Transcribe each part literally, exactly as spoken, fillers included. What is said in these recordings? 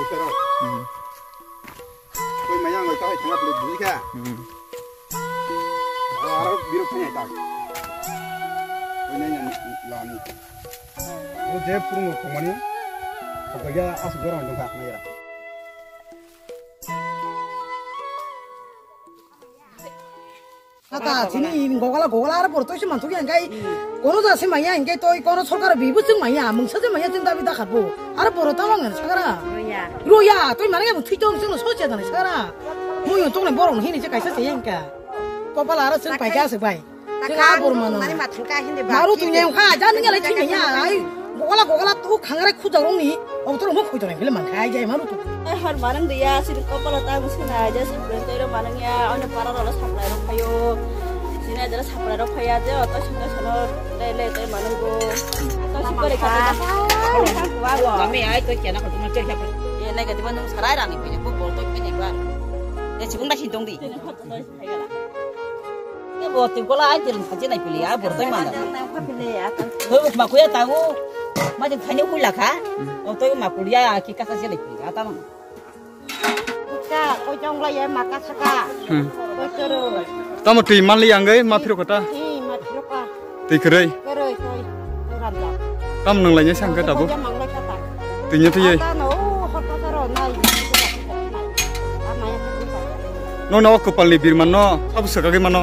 Tero. Hmm. Koi maya ngai ta hai thanga pele bujikha. Hmm. Aro biro thanya ta. Koi nai lani. O je purung khomani. Koi ya asu jora ngai ta nai ya. Ata chini gogala gogala aro boro toise manthok ya, hingkai kono jase maya, hingkai toi kono sorkar bibo chwng maya, mungsa je maya chwng dabi dakhatbo. Aro boro tamo ang sakara. Roya. Roya, toi mane ya thwi tong chwngno soche dani sakara. Mui tong ne borok hini je kaisa se hingka. Kopal aro chwng paika aswk bai. Chwng a boro mano. Mari mathang ka hindi ba. Maru tu nyang kha, jan ngalai thwi maya, ai. Gogala gogala tu khangare khujak rong ni. Obo to rong khoi to rong bile man khai jai maru tu. Ai har manang de ya, sini kopala ta musi na ja, saplai tei ro manang ya, oine para ro saplai ro phayo. Sini jara saplai ro phaya je, oto sini sono le le tei manang go. To si kore ka ta. Kami ai to kena ko tuma cer kya. Ye nai ka diba nung sarai rani pini bu bol to pini ba. Ye chibung da sintong di. Ye bo tui gola ai tiring khachi nai pili a bor tei mana. Toi ma kuya tago. Ma jeng thani hui lakha. O toi ma kuya ki kasa se nai pili a tamang. Ka koi jong la ye ma kasa ka. Hmm. Koi kero. Tamo tui man li ang gai ma phiro kata. Hi ma phiro ka. Twi kwrwi. Kwrwi, kwrwi. Kwrwi ramjak. Tam nang lainai sangkhe tabuk. Kwrwi manglai kha ta. Twino thwiwi. Ata no, o, hor kha ta ro, nai. Ama ya kwrwi ta. Nono o kwpalni birman no sabo swkagwi mano.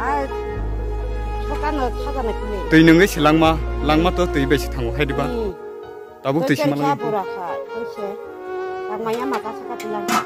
Ai, swkano sajaknai kwrwi. Twi nungwi se langma, langma to twi bai se thango khai diba. Hmm. Tabuk twi se manwi. Khe bura kha, twi se. Langma ya maka saka twi langma.